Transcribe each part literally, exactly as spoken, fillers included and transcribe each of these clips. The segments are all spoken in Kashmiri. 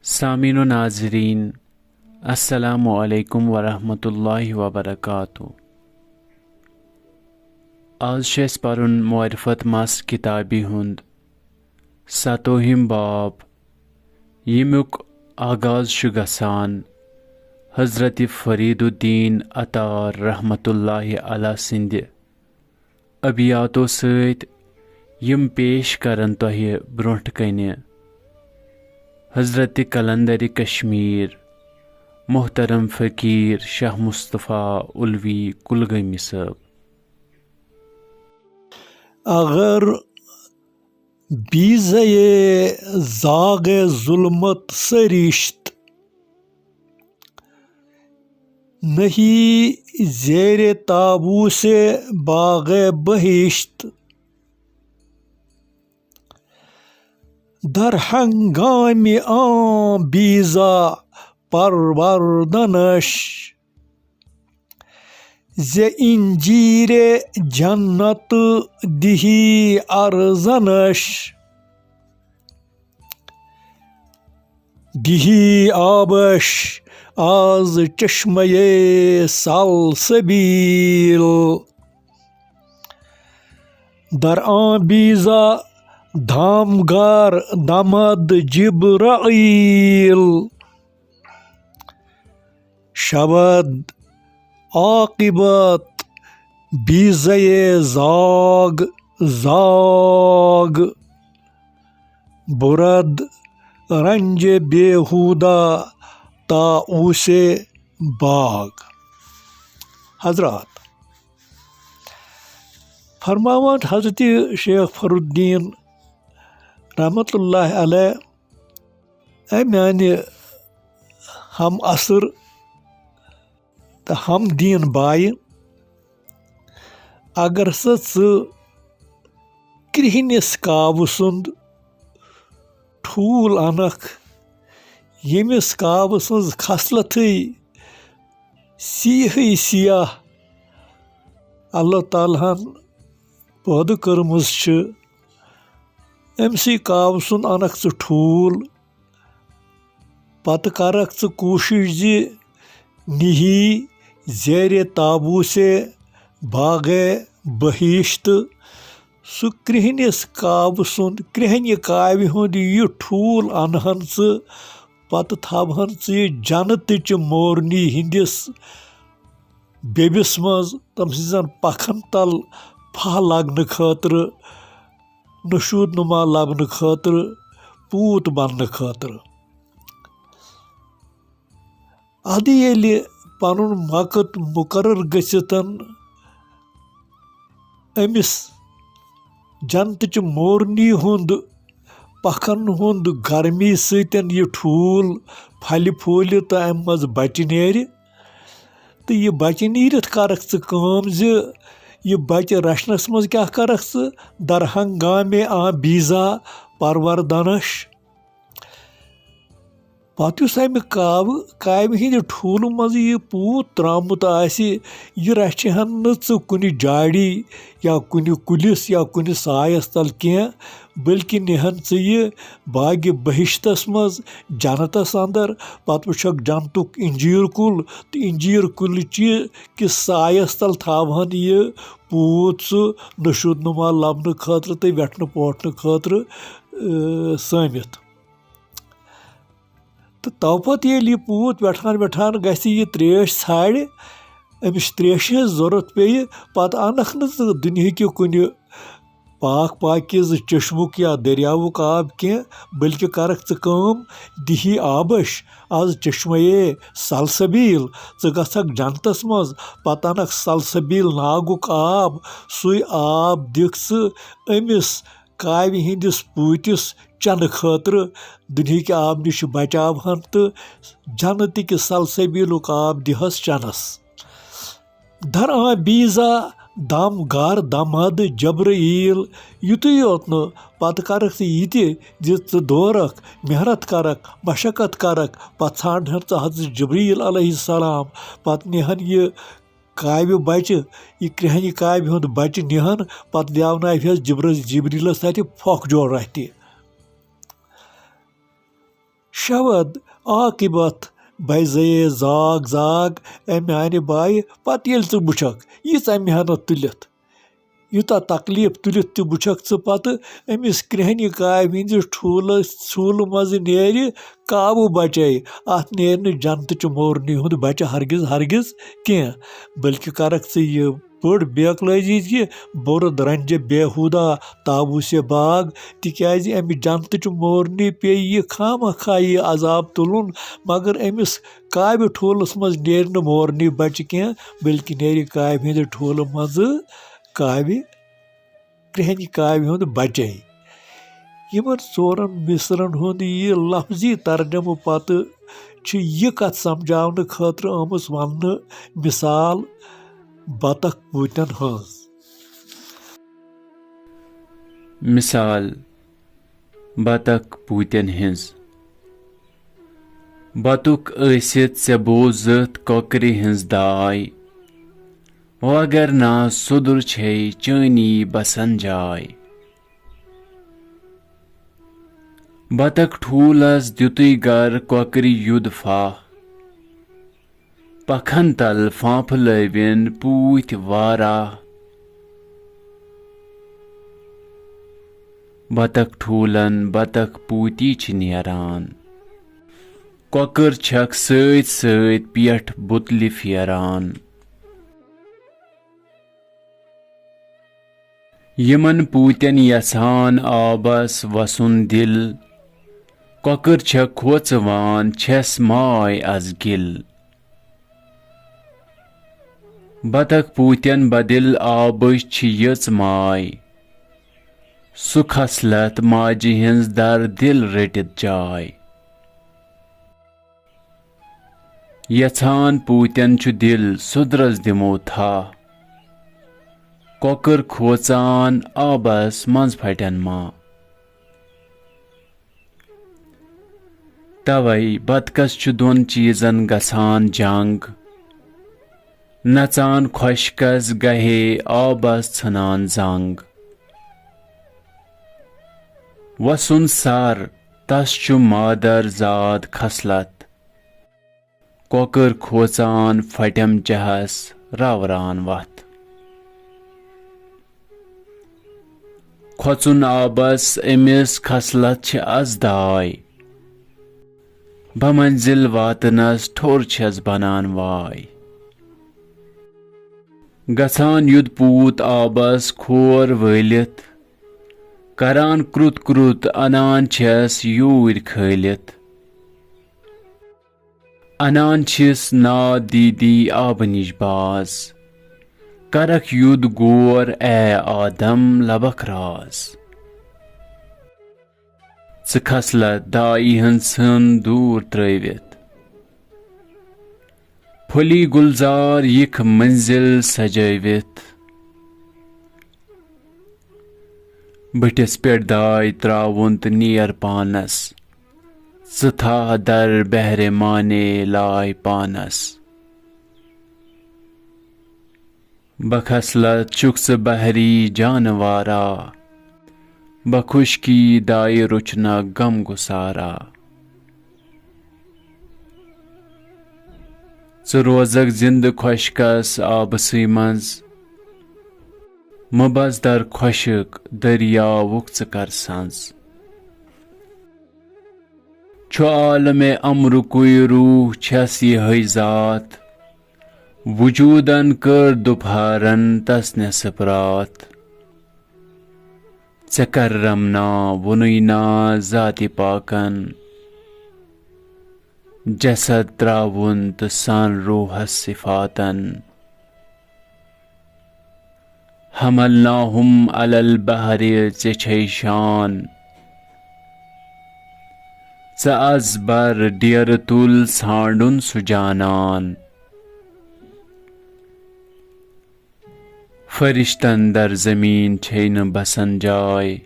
سامعین و ناظرین، السلام علیکم ورحمۃ اللہ وبرکاتہ۔ آز چھُ اَسہِ پَرُن معرفت مس کتابہِ ہُنٛد ستوہِم باب، ییٚمیُک آغاز چھُ گژھان حضرت فرید الدین عطار رحمۃ اللہ علیہ سٕنٛدِ ابیاتو سۭتۍ، یِم پیش کرن تۄہہِ برونٛٹھ کنہِ حضرت قلندر کشمیر محترم فقیر شاہ مصطفیٰ علوی کلگٲمی صٲب۔ اگر بیزے زاغ ظلمت سرشت، نہیں زیر تابوس باغ بہشت۔ در ہنگام آن بیزا پروردنش، ز انجیر جنت دہی ارزنش۔ دہی آبش آز چشمہ سلسبیل، در آن بیزا دامگار دمد جبرائیل۔ شود عاقبت بیزے زاگ زاگ، برد رنج بیہودہ تا اوسے باغ۔ حضرات، فرماوان حضرت شیخ فرالدین رحمت اللہ علیہ، اے میانہِ ہم عصر تہٕ ہم دین بایہِ، اگر سا ژٕ کرہنِس کاوٕ سُنٛد ٹھوٗل انکھ، ییٚمِس کاوٕ سٕنٛز خصلتٕے سیاہٕے سیاہ اللہ تعالیٰ ہن پٲدٕ کٔرمٕژ چھِ، أمۍ سٕے کاوٕ سُنٛد انکھ ژٕ ٹھوٗل۔ پتہٕ کرکھ ژٕ کوٗشِش زِ نِہی زیرِ تابوسے باغے بہشت، سُہ کرٛہنِس کاوٕ سُنٛد، کرٛہنہِ کاوِ ہُنٛد یہِ ٹھوٗل انہن ژٕ، پتہٕ تھاوہن ژٕ یہِ جنتٕچہِ مورنی ہٕنٛدِس بیٚبِس منٛز، تٔمۍ سٕنٛزن پکھن تل پھاہ لگنہٕ خٲطرٕ، نشوٗد نما لبنہٕ خٲطرٕ، پوٗت بننہٕ خٲطرٕ۔ ادٕ ییٚلہِ پنُن وقت مقرر گٔژھِتھ أمِس جنتٕچہِ مورنی ہُنٛد پکھن ہُنٛد گرمی سۭتۍ یہِ ٹھوٗل پھلہِ پھوٗلہِ تہٕ امہِ منٛز بچہِ نیرِ، تہٕ یہِ بچہِ نیٖرِتھ کرکھ ژٕ کٲم زِ یہِ بچہِ رچھنس منٛز کیٛاہ کرکھ ژٕ؟ درہنگامے آ بیزا پروردنش۔ پتہٕ یُس امہِ کاوٕ، کاوِ ہٕنٛدِ ٹھوٗلہٕ منٛزٕ یہِ پوٗت ترٛامُت آسہِ، یہِ رچھِ ہن نہٕ ژٕ کُنہِ جاڑی یا کُنہِ کُلِس یا کُنہِ سایس تل کینٛہہ، بلکہِ نِہن ژٕ یہِ باغِ بہشتس منٛز، جنتس اندر۔ پتہٕ وٕچھکھ جنتُک انجیٖر کُل، تہٕ انجیٖر کُلہِ چہِ کِس سایس تل تھاوہن یہِ پوٗت سُہ نشوٗد نما لبنہٕ خٲطرٕ تہٕ ویٹھنہٕ پوٹھنہٕ خٲطرٕ، اۭں، سٲمِتھ۔ تہٕ تو پتہٕ ییٚلہِ یہِ پوٗت ویٹھان ویٹھان گژھِ، یہِ تریش ژھانڈِ، أمِس چھِ تریشہِ ہٕنٛز ضروٗرت پیٚیہِ، پتہٕ انکھ نہٕ ژٕ دُنیہٕکہِ کُنہِ پاک پاکیٖزٕ چشمُک یا دٔریاوُک آب کینٛہہ، بلکہِ کرکھ ژٕ کٲم، دِہی آبش آز چشمے سلسبیل، ژٕ گژھکھ جنتس منٛز، پتہٕ انکھ سلسبیل ناگُک آب، سُے آب دِکھ ژٕ أمِس کاوِ ہٕنٛدِس پوٗتِس چنہٕ خٲطرٕ، دُنیہٕکہِ آب نِش بچاوہن تہٕ جنتٕکہِ سلسبیلُک آب دِہس چنس۔ در آ بیزا دم گار دمد جبرائیل، یُتُے یوت نہٕ، پتہٕ کرکھ ژٕ یہِ تہِ زِ ژٕ دورکھ، محنت کرکھ، مشقت کرکھ، پتہٕ ژھانڈہن ژٕ حضرت جبرائیل علیہ السلام، پتہٕ نِہن یہِ کاوِ بچہِ، یہِ کرٛہنہِ کاوِ ہُنٛد بچہِ نِہن، پتہٕ دیاوناوہس جبرس، جبریلس تتہِ پھۄکھ جوڑہ تہِ۔ کیٛاہ وَد عاقبت بَے زَیے زاگ زاگ، اے میٛانہِ بایہِ، پَتہٕ ییٚلہِ ژٕ وٕچھَکھ ییٖژاہ محنت تُلِتھ، یوٗتاہ تکلیٖف تُلِتھ تہِ وٕچھَکھ ژٕ پَتہٕ أمِس کرٛہنہِ کاوِ ہِنٛدِس ٹھوٗلَس، ٹھوٗلہٕ منٛزٕ نیرِ کاوٕ بَچَے، اَتھ نیرِ نہٕ جنتٕچہِ مورنی ہُنٛد بَچہِ ہرگِز، ہرگِز کینٛہہ، بلکہِ کَرَکھ ژٕ یہِ بٔڑ بے عقلٲزی زِ بوٚرُتھ رنجہِ بیہوٗدہ تاووٗسہِ باغ، تِکیٛازِ اَمہِ جنتٕچہِ مورنہِ پیٚیہِ یہِ خامہ خواہ یہِ عذاب تُلُن، مگر أمِس کاوِ ٹھوٗلَس منٛز نیرِ نہٕ مورنہِ بَچہِ کینٛہہ، بلکہِ نیرِ کاوِ ہِنٛدِ ٹھوٗلہٕ منٛزٕ کاوِ، کرٛہنہِ کاوِ ہُنٛد بَچَے۔ یِمَن ژورَن مِصرَن ہُنٛد یہِ لفظی ترجمہٕ پتہٕ چھِ یہِ کتھ سمجھاونہٕ خٲطرٕ آمٕژ وننہٕ، مثال، بطخ پوٗتٮ۪ن ہٕنٛز۔ مثال، بطخ پوٗتٮ۪ن ہٕنٛز۔ بطُک ٲسِتھ ژےٚ بوٗزُتھ کۄکرِ ہٕنٛز داے، وگر نا سُدُر چھے چٲنی بسن جاے۔ بطخ ٹھوٗلس دیُتُے گر کۄکرِ یُد پھاہ، پکھن تل پھانٛپھٕ لٲوِن پوٗتۍ واراہ۔ بطخ ٹھوٗلن بطخ پوٗتی چھِ نیران، کۄکٕر چھکھ سۭتۍ سۭتۍ پٮ۪ٹھ بُتلہِ پھیران۔ یِمن پوٗتٮ۪ن یژھان آبس وسُن دِل، کۄکٕر چھےٚ کھوژوان، چھٮ۪س ماے از گِل۔ بطخ پوٗتٮ۪ن بدِل آبٕچ چھِ یٔژ ماے، سُہ خصلت ماجہِ ہٕنٛز در دِل رٔٹِتھ جاے۔ یژھان پوٗتٮ۪ن چھُ دِل سُدرس دِمو تھاہ، کۄکٕر کھوژان آبس منٛز پھٹن ما۔ توے بطخس چھُ دۄن چیٖزن گژھان جنگ، نژان خۄشکس گہے آبس ژھٕنان زنگ۔ وسُن سر تس چھُ مادر زاد خصلت، کۄکٕر کھوژان پھٹٮ۪م چہس راوران وتھ۔ کھۄژُن آبس أمِس خصلت چھِ از داے، بمنزل واتنس ٹھوٚر چھس بنان واے۔ گژھان یُد پوٗت آبس کھور وٲلِتھ، کران کرُت کرُت انان چھس یوٗرۍ کھٲلِتھ۔ انان چھِس نا دیٖدی آبہٕ نِش باز، کرکھ یُد غور اے آدم لبکھ راز۔ ژٕ خصلت دایی ہٕنٛز ژھٕن دوٗر ترٲوِتھ، پھُلی گُلزار یِکھ منزل سجٲوِتھ۔ بٔٹھِس پٮ۪ٹھ داے ترٛاوُن تہٕ نیر پانس، ژٕ تھاہ در بہرِ مانے لاے پانس۔ بخصلت چھُکھ ژٕ بحری جانوارا، بخشکی دایہِ روچھنہ غم گسارا۔ ژٕ روزکھ زندٕ خۄشکس آبسٕے منٛز، مبزدر خۄشک دٔریاوُک ژٕ کر سنٛز۔ چھُ عالمِ امرُکُے روح چھس یِہے ذات، وجودن کٔر دُپہرن تس نصف راتھ۔ ژےٚ کرم نا ووٚنُے نا ذاتِ پاکن، جسد ترٛاوُن تہٕ سان روحس صفاتن۔ حملناہم علی البحر، ژےٚ چھے شان۔ ژٕ از بر ڈیرٕ تُل ژھانڈُن سُہ جانان۔ فرشتن در زمین چھے نہٕ بسن جاے،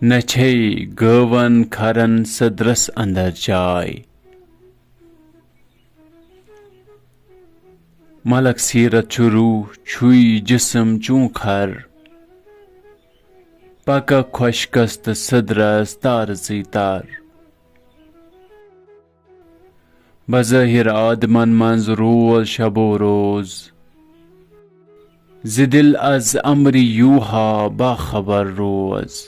نہ چھے گٲون کھرن صدرس اندر جاے۔ ملک سیرت چھُ روح، چھُے جسم چون کھر۔ پکہ خۄشکس تہٕ صدرس تارٕ ژٕے تار۔ بظٲہِر آدمن منٛز روز شب و روز، زِ دِل از امرِ یوٗہا باخبر روز۔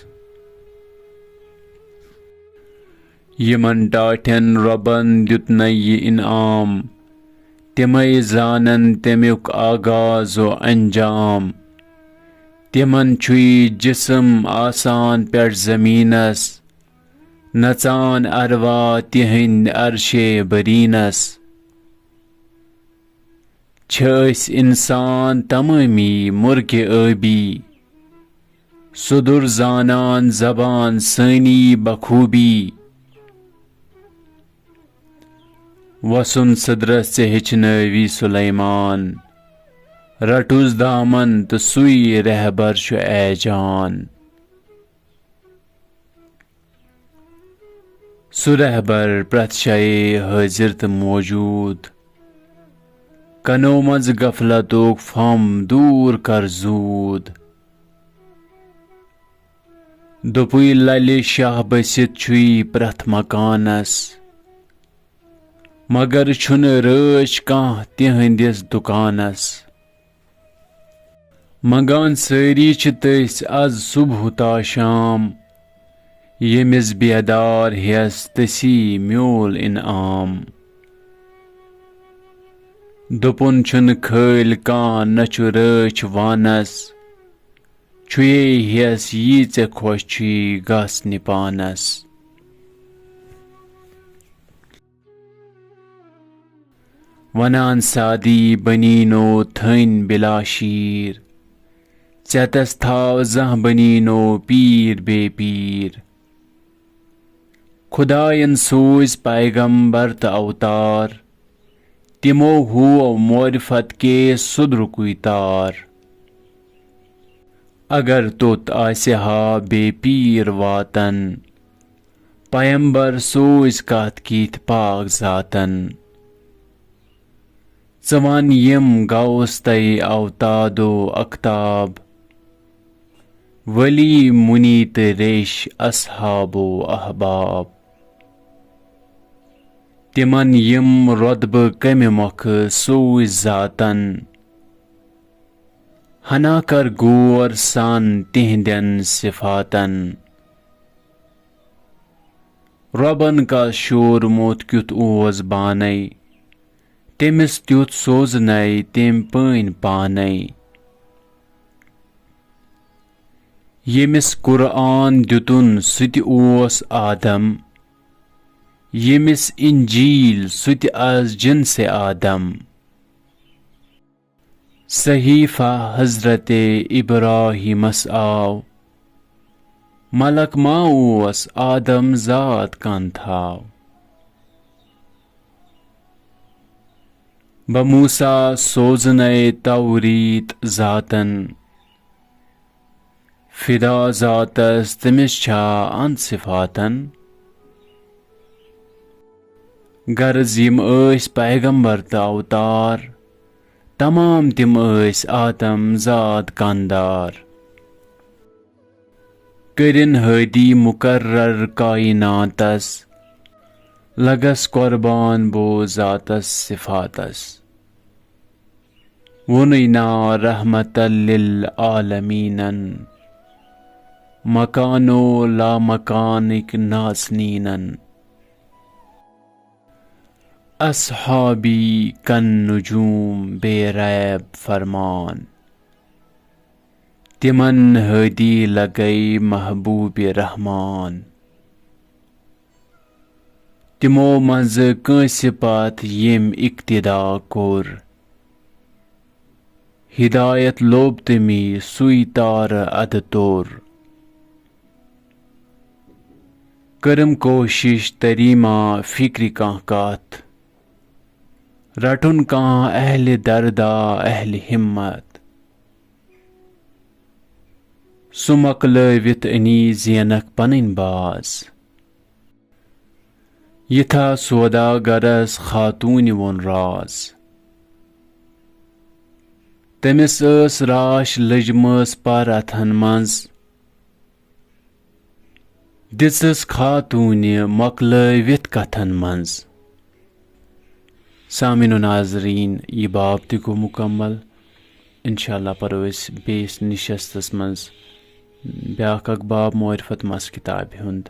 یِمن ٹاٹھٮ۪ن رۄبن دیُت نہ یہِ انعام، تِمے زانن تمیُک آغاز و انجام۔ تِمن چھُے جسم آسان پٮ۪ٹھ زمینس، نژان ارواح تِہنٛدۍ عرشے برینس۔ چھِ أسۍ انسان تمٲمی مرگِ ٲبی، سُدُر زانان زبان سٲنی بخوبی۔ وسُن سدرس ژےٚ ہیٚچھنٲوی سلیمان، رٹُس دامن تہٕ سُے رہبر چھُ اے جان۔ سُہ رہبر پرٛٮ۪تھ جایہِ حٲضِر تہٕ موجوٗد۔ کنو منٛز غفلتُک پھم دوٗر کر زوٗد۔ دوٚپُے للہِ شاہ بٔسِتھ چھُے پرٛٮ۪تھ مکانس، مگر چھُنہٕ رٲچھ کانٛہہ تِہنٛدِس دُکانس۔ منگان سٲری چھِ تٔسۍ از صبح تا شام، ییٚمِس بیدار ہٮ۪س تٔسی میول انعام۔ دوٚپُن چھُنہٕ خٲلۍ کانٛہہ، نہ چھُ رٲچھ وانس، چھُیے ہٮ۪س یی ژےٚ خۄش چھُے گژھ نہِ پانس۔ ونان سادی بنی نو تھٔنۍ بلا شیٖر، ژٮ۪تس تھاو زانٛہہ بنی نو پیٖر بے پیٖر۔ خداین سوٗزۍ پیغمبر تہٕ اوتار، تِمو ہوو معرفت کے سُدرُکُے تار۔ اگر توٚت آسہِ ہا بے پیٖر واتن، پیمبر سوٗزۍ کتھ کِتھ پاک ذاتن۔ ژٕ وَن یِم غوث تَے اوتاد و اقطاب، ولی منی تہٕ ریش اصحاب و احباب۔ تِمن یِم رۄتبہٕ کمہِ مۄکھٕ سوٗزۍ ذاتن، ہنا کر غور سان تِہنٛدٮ۪ن صفاتن۔ رۄبن کس شورمُت کیُتھ اوس بانَے، تٔمِس تیُتھ سوزنَے تٔمۍ پٲنۍ پانَے۔ ییٚمِس قرآن دیُتُن سُہ تہِ اوس آدم، ییٚمِس انجیل سُہ تہِ از جنسِ آدم۔ صحیفہ حضرت ابراہیمس آو، ملک ما اوس آدم ذات کن تھاو۔ بہ موسیٰ سوزنے توریت ذاتن، فدا ذاتس تٔمِس چھا ان صفاتن؟ غرض یِم ٲسۍ پیغمبر تہٕ اوتار، تمام تِم ٲسۍ آدم ذات کندار۔ کٔرِن ہٲدی مقرر کائناتس، لگس قربان بو ذاتس صفاتس۔ ووٚنُے نا رحمت للعالمینن، مکانو لا مکانٕکۍ ناژنینن۔ اصحابی کن نجوم بے ریب فرمان، تِمن ہٲدی لگے محبوب رحمان۔ تِمو منٛزٕ کٲنٛسہِ پتھ ییٚمۍ اقتدا کوٚر، ہدایت لوٚب تٔمی سُے تارٕ ادٕ توٚر۔ کٔرٕم کوشش تری ما فکرِ کانٛہہ کتھ، رٹُن کانٛہہ اہلِ دردا اہلِ ہمت۔ سُہ مۄکلٲوِتھ أنی زینکھ پنٕنۍ باز۔ یِتھا سوداگرس خاتوٗنہِ ووٚن راز۔ تٔمِس ٲس راش لٔجمٕژ پر اتھن منٛز۔ دِژٕس خاتوٗنہِ مۄکلٲوِتھ کتھن منٛز۔ سامعین و ناظرین، یہِ باب تہِ گوٚو مُکمل۔ انشاءاللہ پرو أسۍ بیٚیِس نشستس منٛز بیٛاکھ اکھ باب معرفت مس کتابہِ ہُنٛد،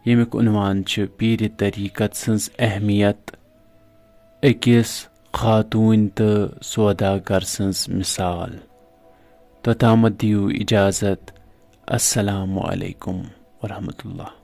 ییٚمیُک عنوان چھُ پیٖرِ طریقت سٕنٛز اہمیت، أکِس خاتوٗنۍ تہٕ سوداگر سٕنٛز مثال۔ توٚتامَتھ دِیِو اجازت۔ السلام علیکم ورحمۃ اللہ۔